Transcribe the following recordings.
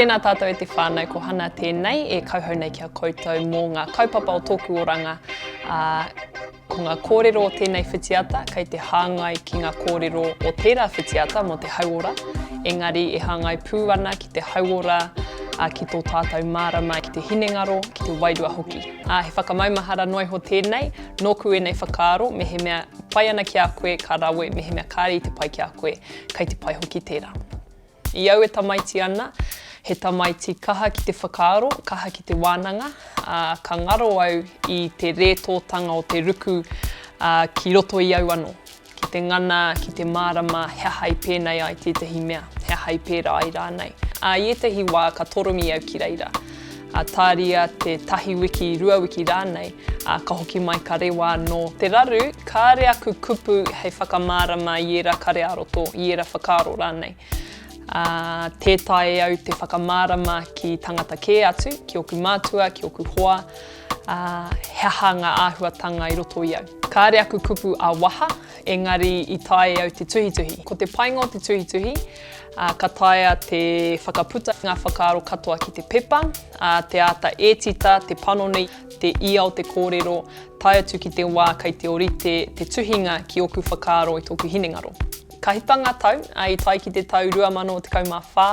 Tēnā tātou e te whānau, ko Hana tēnei e kauhau nei ki a koutou mō ngā kaupapa o tōku oranga, ā, ko ngā kōrero o tēnei whitiata kei te hāngai ki ngā kōrero o tērā whitiata mō te hauora, engari e hāngai pū ana ki te hauora, ā, ki tō tātou mārama, ki te hinengaro, ki te wairua hoki. Ā, he whakamaumahara noa iho tēnei, nōku ēnei whakaaro, mehemea pai ana ki a koe, ka rawe, mehemea kāre i te pai ki a koe, kei te pai hoki tērā. I au e tamaiti ana, he tamaiti kaha ki te whakaaro, kaha ki te wānanga, ā, ka ngaro au i te rētōtanga o te ruku, ā, ki roto i au anō, ki te ngana, ki te mārama he aha i pēnei ai tētahi mea, he aha i pērā ai rānei. Ā, i ētahi wā ka toromi au ki reira. Ā, tāria te tahi wiki, rua wiki rānei, ā, ka hoki mai ka rewa anō. Te raru, kāre aku kupu hei whakamārama i ērā kare ā-roto, i ērā whakaaro rānei. Ā, tē taea e au te whakamārama ki tangata kē atu, ki ōku mātua, ki ōku hoa, ā, he aha ngā āhuatanga i roto i au. Kāre aku kupu ā-waha, engari i taea e au te tuhituhi. Ko te painga o te tuhituhi, ā, ka taea te whakaputa ngā whakaaro katoa ki te pepa, ā, te āta ētita, te panoni, te ia o te kōrero, tae atu ki te wā kei te orite te tuhinga ki ōku whakaaro i tōku hinengaro. Ka hipa ngā tau, ā, i tae ki te tau 2014,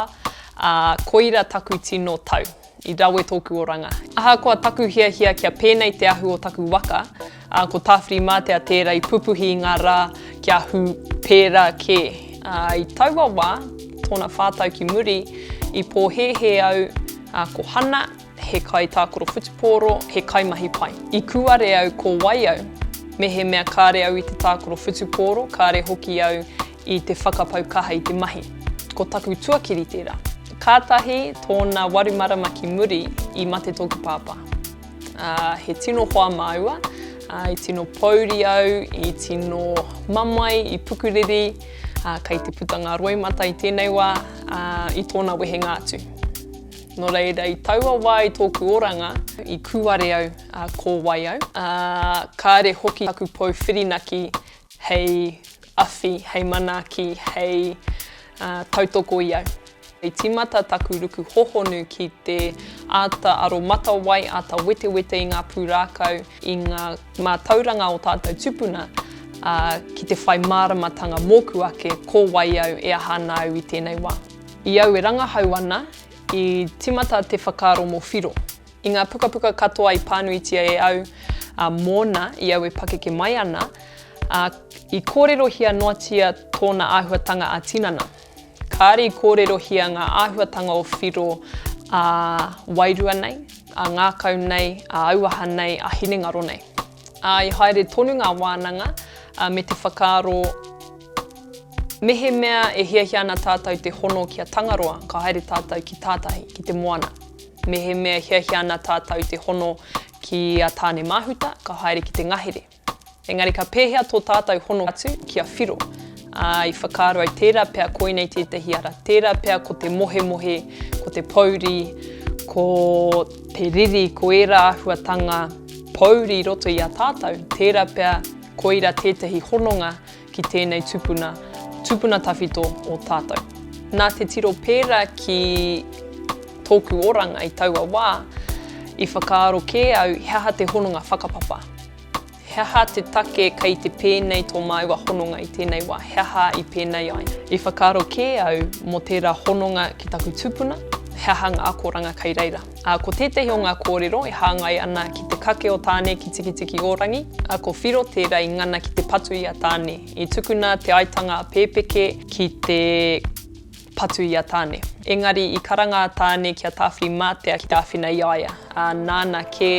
ā, koira taku tino tau. I rawe tōku oranga. Ahakoa taku hiahia kia pēnei te ahu o taku waka, ā, ko Tāwhirimātea tērā i pupuhi i ngā rā kia ahu pērā kē. Ā, i taua wā, tōna whā tau ki muri, i pōhēhē au, ā, ko Hana, he kaitākaro whutupōro, he kaimahi pai. I kūare au ko wai au, mehemea kāre au i te tākaro whutupōro, kāre hoki au i te whakapau kaha i te mahi. Ko taku tuakiri tērā. Kātahi tōna waru marama ki muri i mate tōku pāpā. Ā, he tino hoa māua, ā, i tino pōuri au, i tino mamae, i pukuriri, ā, kei te puta ngā roimata i tēnei wā, ā, i tōna wehenga atu. Nō reira, i taua wā i tōku oranga, i kūare au, ā, ko wai au, ā, kāre hoki taku pou whirinaki hei awhi, hei manaaki, hei tautoko i au. I tīmata taku ruku hohonu ki te āta aromatawai, āta wetewete i ngā pūrākau, i ngā mātauranga o tātou tupuna, ā, ki te whai māramatanga mōku ake ko wai au, e aha ana au i tēnei wā. I au e rangahau ana, i tīmata te whakaaro mō Whiro. I ngā pukapuka katoa i pānuitia e au mōna i au e pakeke mai ana, ā, i kōrerohia noatia tōna āhuatanga ā-tinana. Kāre i kōrerohia ngā āhuatanga o Whiro ā-wairua nei, ā-ngākau nei, ā-auaha nei, ā-hinengaro nei. Ā, i haere tonu ngā wānanga me te whakaaro mehemea e hiahia ana tātou te hono ki a Tangaroa, ka haere tātou ki tātahi, ki te moana. Mehemea hiahia ana tātou te hono ki a Tāne Māhuta, ka haere ki te ngahere. Engari ka pēhea tō tātou hono atu ki a Whiro? Ā, i whakaaro au tērā pea koinei tētahi ara, tērā pea ko te mohemohe, ko te pōuri, ko te riri, ko ērā āhuatanga pōuri i roto i a tātou, tērā pea koira tētahi hononga ki tēnei tupuna, tupuna tawhito o tātou. Nā te tiro pērā ki tōku oranga i taua wā, i whakaaro kē au he aha te hononga whakapapa. He aha te take kei te pēnei tō māua hononga i tēnei wā, he aha i pēnei ai? I whakaaro kē au mō tērā hononga ki taku tupuna, he aha ngā akoranga kei reira. Ā, ko tētahi o ngā kōrero e hāngai ana ki te kake o Tāne ki Tikitiki-o-rangi, ā, ko Whiro tērā i ngana ki te patu i a Tāne. I tukuna te aitanga a Pēpeke ki te patu i a Tāne. Engari i karanga a Tāne ki a Tāwhirimātea ki te āwhina i a ia, ā, nāna kē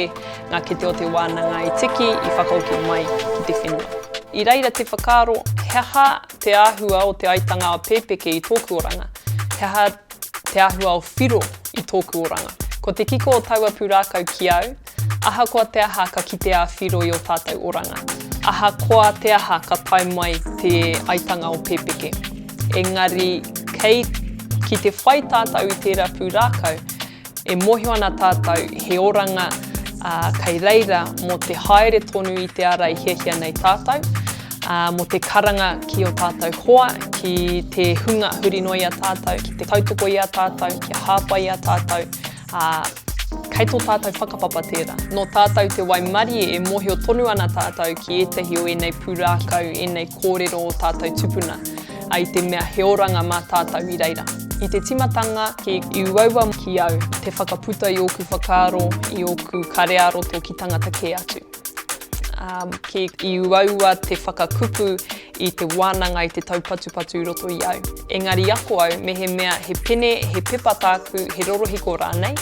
ngā kete o te wānanga i tiki, i whakahoki mai ki te whenua. I reira te whakaaro, he aha te āhua o te aitanga a Pēpeke i tōku oranga? He aha te āhua o Whiro i tōku oranga. Ko te kiko o taua pūrākau ki au, ahakoa te aha ka kite a Whiro i ō tātou oranga. Ahakoa te aha ka tae mai te aitanga o Pēpeke. Engari, kei, ki te whai tātou i tērā pūrākau, e mōhio ana tātou he oranga ā, kei reira mō te haere tonu i te ara i hiahia nei tātou. Ā, mō te karanga ki ō tātou hoa, ki te hunga huri noa i a tātou, ki te tautoko i a tātou, kia hāpai i a tātou, ā, kei tō tātou whakapapa tērā. Nō tātou te waimarie e mōhio tonu ana tātou ki ētahi o ēnei pūrākau, ēnei kōrero o tātou tupuna, ā, i te mea he oranga mā tātou i reira. I te tīmatanga, he uaua ki au te whakaputa i ōku whakaaro, i ōku kare-ā-roto ki tangata kē atu. Ki i uaua te whakakupu i te wānanga i te taupatupatu i roto i au. Engari ako au, mehemea he pene, he pepa tāku, he rorohiko rānei,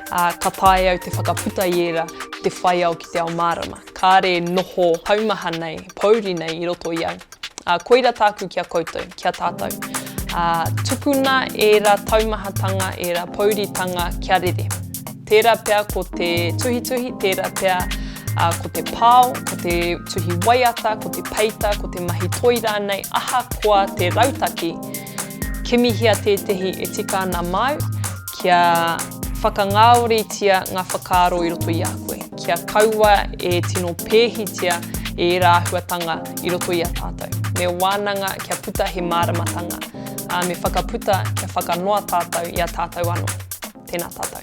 ā, ka taea au te whakaputa i ērā, te whai ao ki te ao mārama. Kāre noho taumaha nei, pōuri nei i roto i au. Ā, koira tāku ki a koutou, ki a tātou. Ā, tukuna ērā taumahatanga, ērā pouritanga kia rere. Tērā pea ko te tuhituhi, tērā pea ā, ko te pao, ko te tuhi waiata, ko te peita, ko te mahi toi rānei, ahakoa te rautaki, kimihia tētehi e tika ana māu, kia whakangāoritia ngā whakaaro i roto i a koe, kia kaua e tino pēhitia e ērā āhuatanga i roto i a tātou. Me wānanga kia puta he māramatanga, ā, me whakaputa kia whakanoa tātou i a tātou anō. Tēnā tātou.